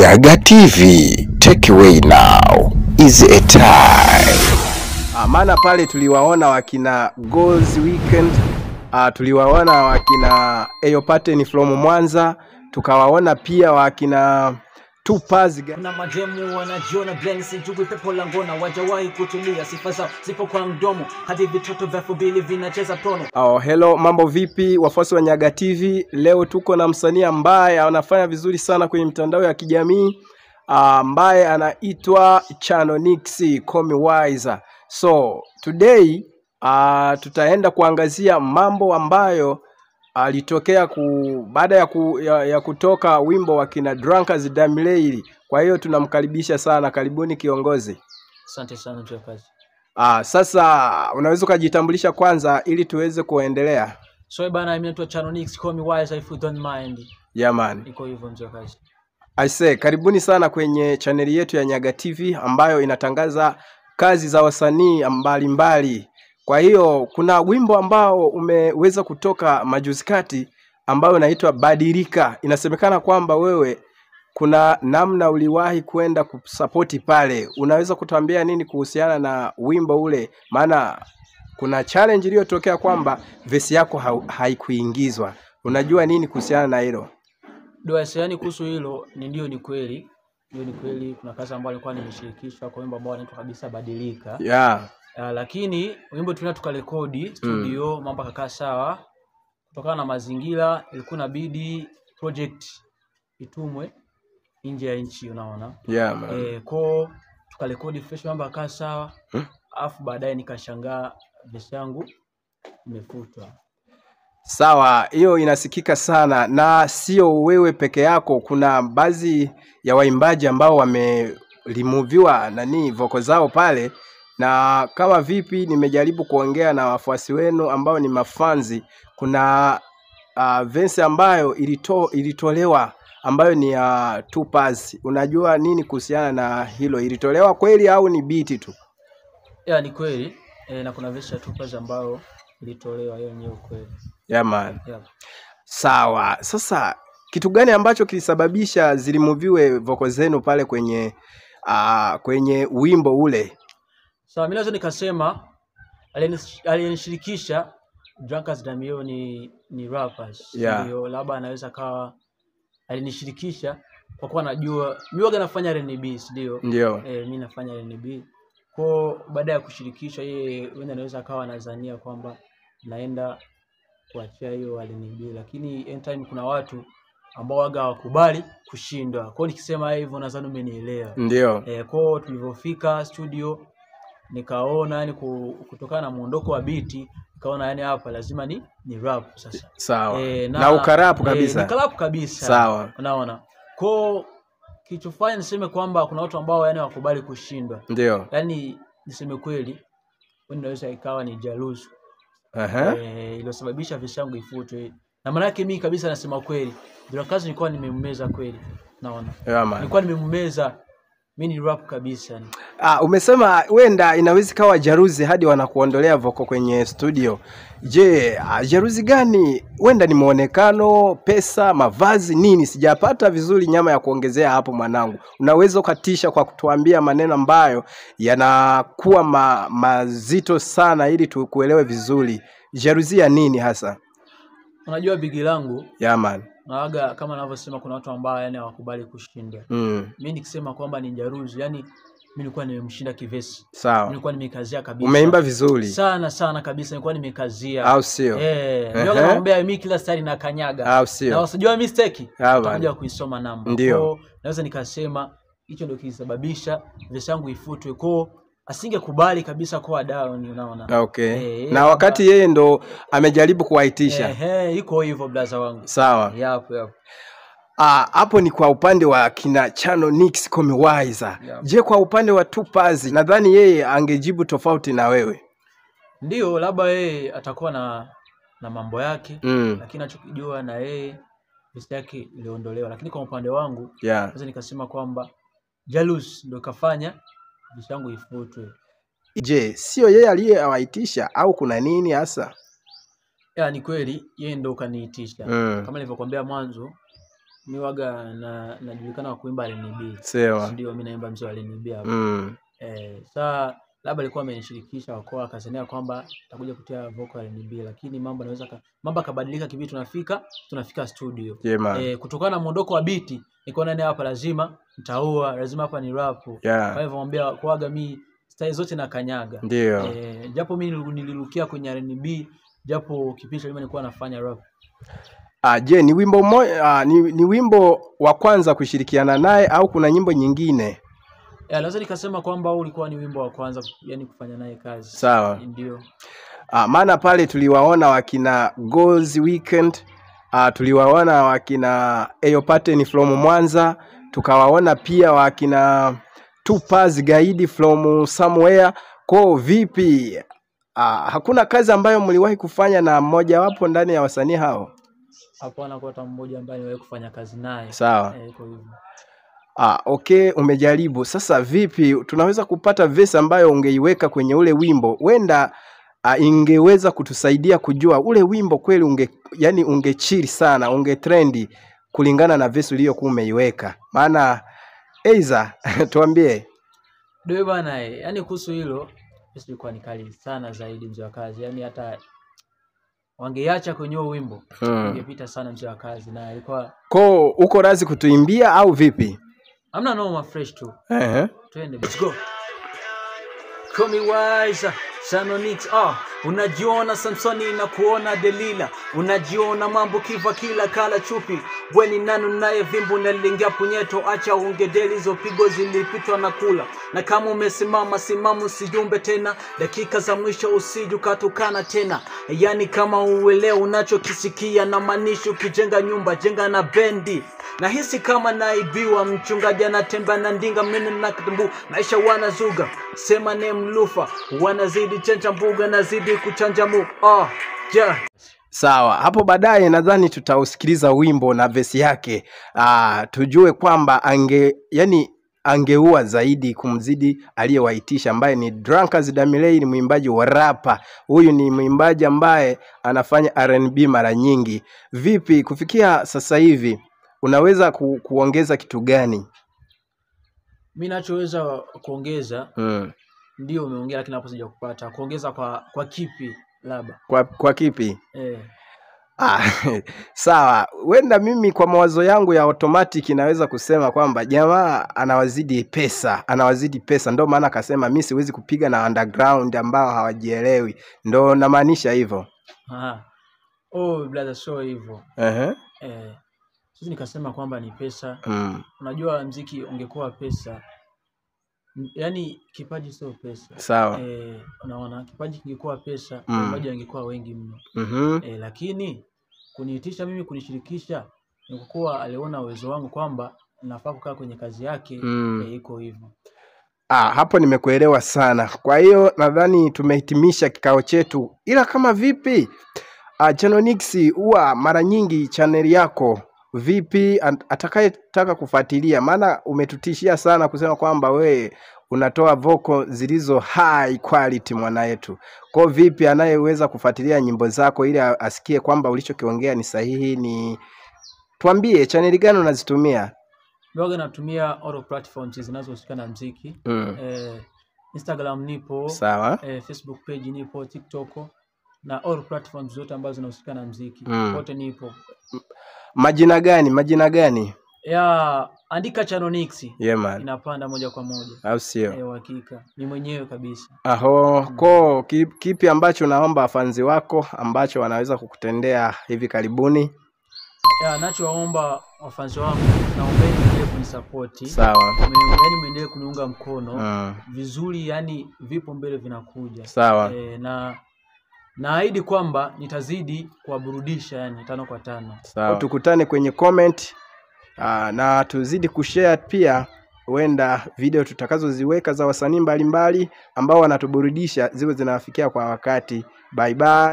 Nyaga TV, take away now is a time. Maana pale tuliwaona wakina Goals Weekend, tuliwaona wakina Ayo Pattern from Mwanza, tukawaona pia wakina Tupaz. Na mademu wanajiona blend, sijui pepo la ngona, wajawahi kutulia, sifa zao zipo kwa mdomo, hadi vitoto vya 2000 vinacheza prono. Oh, hello, mambo vipi wafuasi wa Nyaga TV? Leo tuko na msanii ambaye anafanya vizuri sana kwenye mitandao ya kijamii, ambaye anaitwa Chano Nix Call Me Wiser. So today tutaenda kuangazia mambo ambayo alitokea baada ya kutoka wimbo wa kina Drunkards Damileili. Kwa hiyo tunamkaribisha sana, karibuni kiongozi. Asante sana mchakazi. Sasa unaweza ukajitambulisha kwanza ili tuweze kuendelea. So bana, mimi naitwa Chano Nix Call Me Wiser if you don't mind. Yeah man. Iko hivyo mchakazi. I say, karibuni sana kwenye chaneli yetu ya Nyaga TV ambayo inatangaza kazi za wasanii mbalimbali. Kwa hiyo kuna wimbo ambao umeweza kutoka majuzi kati ambao unaitwa Badilika. Inasemekana kwamba wewe kuna namna uliwahi kwenda kusapoti pale. Unaweza kutuambia nini kuhusiana na wimbo ule? Maana kuna challenge iliyotokea kwamba verse yako haikuingizwa. Unajua nini kuhusiana na hilo? Yani kuhusu hilo ni ndio, ni kweli. Ndio, ni kweli kuna kazi ambayo nilikuwa nimeshirikishwa kwa wimbo ambao unaitwa kabisa Badilika. Yeah. Lakini wimbo tunaenda tukarekodi studio, mambo yakakaa sawa. Kutokana na mazingira ilikuwa inabidi project itumwe nje ya nchi, unaona. Yeah man. Kwa tukarekodi fresh, mambo yakakaa sawa. Alafu baadaye nikashangaa verse yangu imefutwa. Sawa, hiyo inasikika sana na sio wewe peke yako, kuna baadhi ya waimbaji ambao wamelimuviwa nani voko zao pale. Na kama vipi nimejaribu kuongea na wafuasi wenu ambao ni mafanzi, kuna verse ambayo ilitolewa ambayo ni ya Tupaz. Unajua nini kuhusiana na hilo? Ilitolewa kweli au ni beat tu? Ya, ni kweli na kuna verse ya Tupaz ambayo ilitolewa, hiyo ni kweli. Yeah man. Yeah. Sawa. Sasa kitu gani ambacho kilisababisha zilimuviwe voko zenu pale kwenye kwenye wimbo ule? Sawa, mimi naweza nikasema aliyenishirikisha Drunkards Damio ni rappers. Yeah. Ndio, labda anaweza kawa alinishirikisha kwa kuwa anajua mimi huwa nafanya R&B, ndio. Ndio. Mimi nafanya R&B. Kwa baada ya kushirikisha yeye, wewe anaweza kawa anazania kwamba naenda kuachia hiyo R&B, lakini anytime kuna watu ambao waga hawakubali kushindwa. Kwa nikisema hivyo nadhani umenielewa. Ndio. Kwa tulivyofika studio nikaona yani kutokana na muondoko wa beat nikaona yani hapa lazima ni rap sasa. Sawa. Na ukarap kabisa. Nikarap kabisa. Sawa. Unaona. Kwa kilichofanya niseme kwamba kuna watu ambao yani hawakubali kushindwa. Ndio. Yani niseme kweli inaweza ikawa ni jalusi. Iliyosababisha verse yangu ifutwe. Na maana yake mimi kabisa nasema kweli, Drunkards nilikuwa nimemmeza kweli. Naona. Yeah, man. Nilikuwa nimemmeza. Mimi ni rap kabisa. Umesema wenda inaweza kawa jaruzi hadi wanakuondolea voko kwenye studio. Je, jaruzi gani? Wenda ni muonekano, pesa, mavazi, nini? Sijapata vizuri nyama ya kuongezea hapo mwanangu. Unaweza ukatisha kwa kutuambia maneno ambayo yanakuwa mazito sana ili tukuelewe vizuri. Jaruzi ya nini hasa? Unajua bigi langu? Yeah man. Naaga kama ninavyosema kuna watu ambao yani hawakubali kushinda. Mimi nikisema kwamba ni jaruzi, yani mimi nilikuwa nimemshinda kivesi. Sawa. Nilikuwa nimekazia kabisa. Umeimba vizuri. Sana sana kabisa, nilikuwa nimekazia. Au sio? Ndio naomba mimi kila style na kanyaga. Au sio? Na usijua mistake, utakuja kuisoma namba. Ndio. Naweza nikasema hicho ndio kilisababisha verse yangu ifutwe. Kwa asingekubali kabisa kwa down, unaona. Okay. Na wakati yeye ndo amejaribu kuwaitisha. Iko hivyo blaza wangu. Sawa. Yapo yapo. Hapo ni kwa upande wa kina Chano Nix Call Me Wiser. Yeah. Je, kwa upande wa Tupaz nadhani yeye angejibu tofauti na wewe. Ndio, labda yeye atakuwa na mambo yake, lakini anachokijua na yeye verse yake iliondolewa. Lakini kwa upande wangu naweza nikasema kwamba Jalus ndio kafanya verse yangu ifutwe. Je, sio yeye aliyewaitisha au kuna nini hasa? Ya, ni kweli yeye ndo kaniitisha. Kama nilivyokuambia mwanzo Mi waga najulikana kwa kuimba R&B. Sawa. Ndio mimi naimba mzee wa R&B hapo. Saa labda alikuwa amenishirikisha kwa akasema kwamba nitakuja kutia vocal R&B, lakini mambo yanaweza mambo akabadilika kipindi tunafika studio. Yeah, kutokana na muondoko wa beat nikaona naye hapa lazima nitaua, lazima hapa ni rap. Yeah. Kwa hivyo mwambia kuaga mimi style zote na kanyaga. Ndio. Japo mimi nilirukia kwenye R&B, japo kipindi cha nilikuwa nafanya rap. Je, ni wimbo mmoja, ni wimbo wa kwanza kushirikiana naye au kuna nyimbo nyingine? Naweza nikasema kwamba huu ulikuwa ni wimbo wa kwanza yani kufanya naye kazi. Sawa. Ndio. Maana pale tuliwaona wakina Goals Weekend, tuliwaona wakina Ayo Pattern from Mwanza, tukawaona pia wakina Tupaz Gaidi from somewhere. Kwa vipi? Hakuna kazi ambayo mliwahi kufanya na mmoja wapo ndani ya wasanii hao? Hapana, kwa hata mmoja ambaye niliwahi kufanya kazi naye. Sawa. Kwa hivyo. Okay, umejaribu. Sasa vipi tunaweza kupata verse ambayo ungeiweka kwenye ule wimbo? Wenda ingeweza kutusaidia kujua ule wimbo kweli yani ungechili sana, ungetrendi kulingana na verse uliyokuwa umeiweka. Maana Eiza tuambie. Ndio bana, yani kuhusu hilo verse ilikuwa ni kali sana zaidi mzee wa kazi. Yani hata wangeacha kwenye huo wimbo ingepita sana mzee wa kazi, na ilikuwa ko uko razi kutuimbia au vipi? Hamna noma, fresh tu. Twende, let's go. Call me wiser, Shanonix. Unajiona Samsoni na kuona Delila, unajiona mambo kiva kila kala chupi. Weni nanu naye vimbu nalingia punyeto, acha ungedeli hizo pigo zilipitwa na kula. Na kama umesimama simamu usijumbe tena, dakika za mwisho usiju katukana tena. Yani kama uelewe unachokisikia na maanisha, ukijenga nyumba jenga na bendi. Nahisi kama naibiwa, mchungaji anatembea na ndinga, mimi na kitumbu, maisha wanazuga, sema ne mlufa, wanazidi chenja mbuga, nazidi kuchanja mu. Yeah. Sawa, hapo baadaye nadhani tutausikiliza wimbo na vesi yake. Tujue kwamba angeua zaidi kumzidi aliyewaitisha ambaye ni Drunkaz Damilei, ni mwimbaji wa rapa. Huyu ni mwimbaji ambaye anafanya R&B mara nyingi. Vipi kufikia sasa hivi unaweza kuongeza kitu gani? Mimi nachoweza kuongeza ndio umeongea, lakini hapo sijakupata. Kuongeza kwa kipi labda? Kwa kipi? Sawa, wenda mimi kwa mawazo yangu ya automatic naweza kusema kwamba jamaa anawazidi pesa, anawazidi pesa, ndio maana akasema mimi siwezi kupiga na underground ambao hawajielewi. Ndio namaanisha hivyo. Oh brother, so hivyo. Sisi nikasema kwamba ni pesa. Unajua muziki ungekuwa pesa, yani kipaji sio pesa. Sawa. Unaona kipaji kingekuwa pesa, waimbaji wangekuwa wengi mno. Lakini kuniitisha mimi kunishirikisha ni kwa kuwa aliona uwezo wangu kwamba nafaa kukaa kwenye kazi yake. Iko hivyo. Hapo nimekuelewa sana. Kwa hiyo nadhani tumehitimisha kikao chetu. Ila kama vipi Chanonix, huwa mara nyingi channel yako vipi atakayetaka kufuatilia? Maana umetutishia sana kusema kwamba we unatoa vocal zilizo high quality mwana yetu. Kwa vipi anayeweza kufuatilia nyimbo zako ili asikie kwamba ulichokiongea ni sahihi? Ni tuambie channel gani unazitumia? Mimi natumia all platforms zinazohusika na muziki. Instagram nipo. Sawa. Facebook page nipo, TikTok na all platforms zote ambazo zinahusika na muziki. Wote nipo. Majina gani? Majina gani? Ya, andika Chanonix. Yeah, man. Inapanda moja kwa moja. Au sio? Hakika. Ni mwenyewe kabisa. Aho, ko kipi ambacho naomba fanzi wako ambacho wanaweza kukutendea hivi karibuni? Ya, nachowaomba wafanzi wangu, naombeni muendelee kunisupport. Sawa. Yaani muendelee kuniunga mkono. Vizuri, yani vipo mbele vinakuja. Sawa. Na naahidi kwamba nitazidi kuwaburudisha, yani 5 kwa 5. Sawa. Tukutane kwenye comment, na tuzidi kushare pia, huenda video tutakazoziweka za wasanii mbalimbali ambao wanatuburudisha ziwe zinawafikia kwa wakati. Bye bye.